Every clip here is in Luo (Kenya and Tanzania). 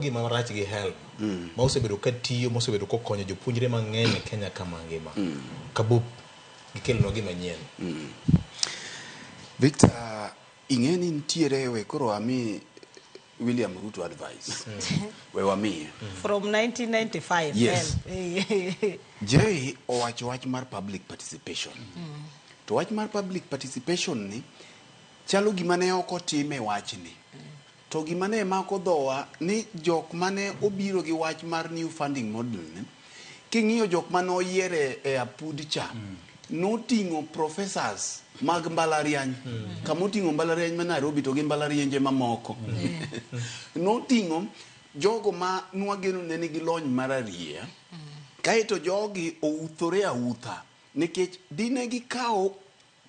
Gima rach gi HELB ma osebedo ka tiyo, mosebedo kokonyo jopuonjre mang'eny e Kenya ka mangima. Kabup gikelonwa gima nyien. Victor, ing'e ni nitiere we koro ami William Ruto advice. We wamiye. From 1995. Yes. Help. Jay owacho wach mar public participation. To wach mar public participation ni chalo gima ne ok otime wachni. To gima ne mako dhowa ni jok mane obiro gi wach mar new funding model ni, king'iyo jok mane oyier e apud cha, noting'o professors mag mbalariany. Kama oting'o mbalariany ma Nairobi to gi mbalarienje mamoko. Noting'o jogo ma nwageno ne nigi lony mararieya. Kaeto jogi outhore autha nikech dine gikawo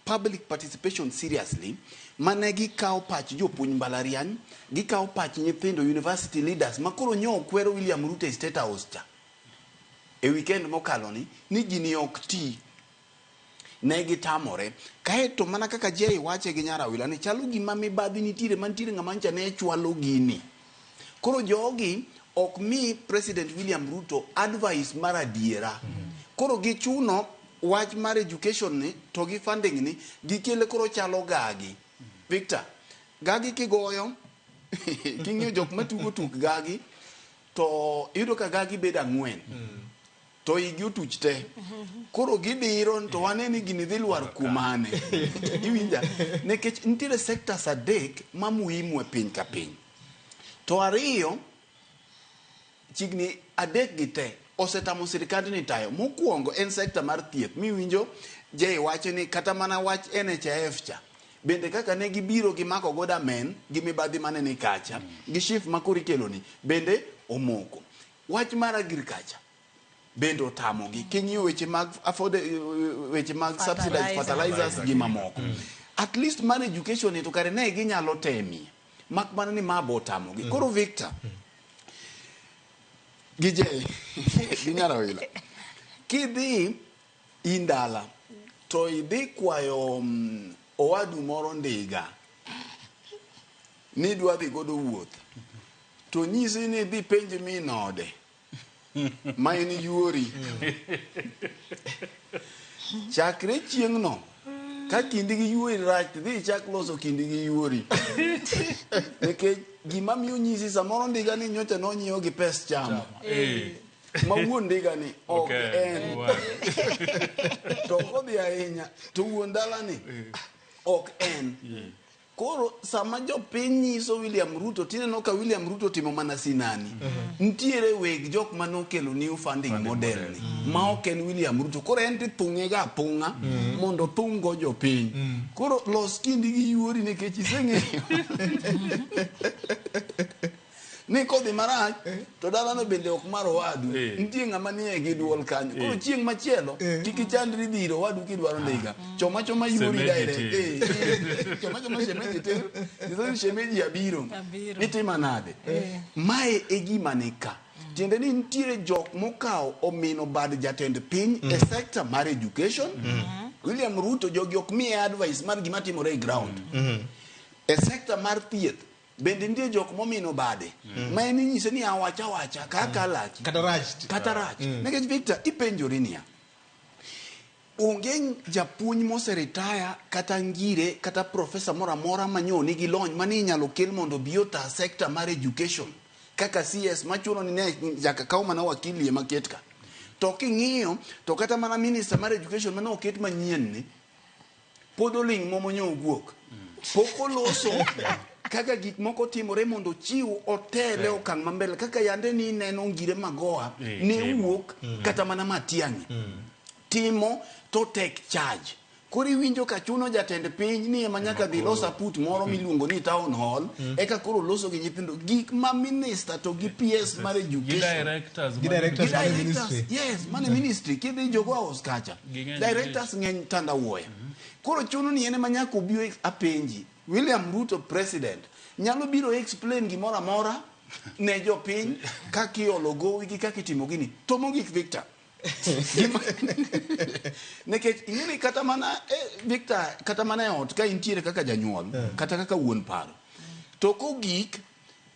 public participation seriously mane gikawo pach jopuonj mbalariany, gikawo pach nyithindo university leaders ma koro nyo okwero William Ruto e State House cha e weekend mokalo ni ni gini ok ti ne gitamore. Kaeto mana kaka Jay wache gi Nyar Awila ni chalo gima mibadhi nitiere mantiere ng'ama ncha ne chwalo gini. Koro jogi ok mi President William Ruto advice mar adiera. Koro gichuno wach mar education ni to gi funding ni gikele koro chalo gagi. Victor, gagi kigoyo king'iyo jok matugo tuk gagi to iyudo ka gagi bedo ang'wen. To igi otuch te. Koro gidiro to wane ni gini dhi lwar kumane. Iwinja? Nikech nitiere sectors adek ma muhimu e piny ka piny. To ariyo, chigni adek gi te osetamo sirikandni tayo. Mokwongo en sector mar thieth miwinjo Jay wacho ni kata mana wach NHIF cha bende kaka ne gibiro gimako godo amen gi mibadhi mane ni kacha gi SHIF ma koro ikeloni bende omoko. Wach mar agriculture bende otamogi. King'iyo weche mag afford, weche mag subsidized fertilizers gi mamoko. At least mar education ni to kare ne ginyalo temie. Mak mana ni ma bo otamogi. Koro Victor gi Jay gi Nyar Awila kidhi in dala to idhi kwayo owadu moro ndiga ni idwa dhi godo wuoth to nyisi ni idhi penj min ode ma en yuori. Chakre chieng'no ka kindi gi yuori rach to dhi ichak loso kindi gi yuori. Nikech gima miyo nyisi samoro ndiga ni nyocha nonyiew gi pes chama. Ma wuon ndiga ni ok en. To kodhi ahinya to wuon dala ni ok en. Koro sama jopiny nyiso William Ruto tineno ka William Ruto timo mana sinani. Nitiere weg jok mane okelo new funding model ni ma ok en William Ruto. Koro en tithung'e ga athung'a mondo othung' go jopiny. Koro los kindi gi yuori nikech iseng'eyo ni kodhi marach to dalano bende ok mar owadu. Nitie ng'ama nie gi duol kanyo. Koro chieng' machielo kik ichandri dhi ir owadu kidwaro ndiga. Choma choma yuori Shemeji direct. tir. Choma choma shemeji tir. Nyiso ni shemeji abiro. Abiro. Itimo nade? Mae e gima ni ka. Tiende ni nitiere jok mokawo omino bad jatend piny e sector mar education. William Ruto jogi ok miye advice mar gima timore e ground. E sector mar thieth bende nitie jok momino bade ma en inyise ni awacha wacha kaka laki Kata rach. kata rach. Nikech Victor ipenjori niya, onge japuonj moseretire kata ngire kata professor moro amora manyo nigi lony mane inyalo kel mondo obi ota sector mar education kaka CS machuno ni ne nyaka kaw mana wakili ema ket ka. To king'iyo to kata mana minister mar education mane oket manyien ni pod oling' momonyo owuok. Pok oloso kaka gik moko timore mondo ochiw otele okang' mambele kaka yande ni neno Ngire Magoha ne wuok kata mana Matiang'i timo to take charge. Koro iwinjo ka chuno jatend piny ni ema nyaka dhi los aput moro miluongo ni town hall eka koro loso gi nyithindo gik ma minister to gi PS mar Gi education directors Gi directors Gi mane directors, ministry. yes, mane ministry kidhi Jogoo House kacha Ging'eny directors ng'eny tandawuoya. Koro chuno ni en ema nyaka obi apenji William Ruto president nyalo biro explain gimoro amora ne jopiny kaka iolo gowi gi kaka itimo gini. To mogik Victor, nikech ing'e ni kata mana Victor kata mana e ot ka intiere kaka janyuol kata kaka wuon paro to kogik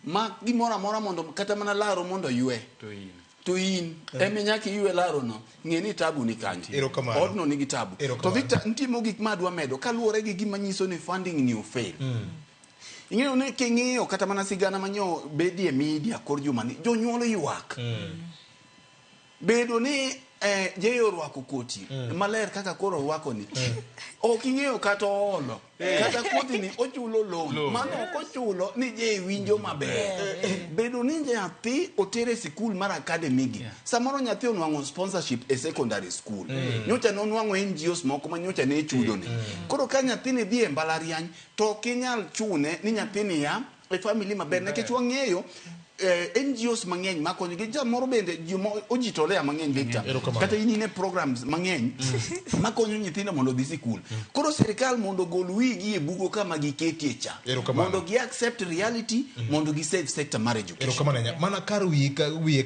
Ma gimoro amora mondo kata mana laro mondo ywe. To in. To in ema nyaka iywe laro no, ng'e ni tabu ni kanyo. Erokamano. Odno nigi tabu. To Erokamano. Victor, nitie mogik ma adwa medo kaluwore gi gima nyiso ni funding ni ofail. Ing'eyo ni king'iyo kata mana sigana manyo bedie media kor juma ni, jonyuol ywak. Bedo ni Jay orwako koti maler kaka koro orwako ni. Ok ing'eyo kata oolo. Kata kodhi ni ochulo loan. Loan. Mano ok ochulo ni Jay winjo maber. Bedo ni nyathi otere sikul mar academy gi. Samoro nyathi onwang'o sponsorship e secondary school. Nyocha nonwang'o NGOs moko ma nyocha ne chudo ne. Koro ka nyathini dhi e mbalariany to ok inyal chune ni nyathini ya e family maber nikech wang'eyo NGOs mang'eny makonyo gi samoro bende joma ojitolea mang'eny Victor Erokamano. kata in ine programs mang'eny makonyo nyithindo mondo odhi sikul. Koro sirikal mondo ogol wigi e bugo kama giketie cha Erokamano. mondo gi accept reality mondo gi save sector mar education. Erokamano ahinya. Mana kar wiye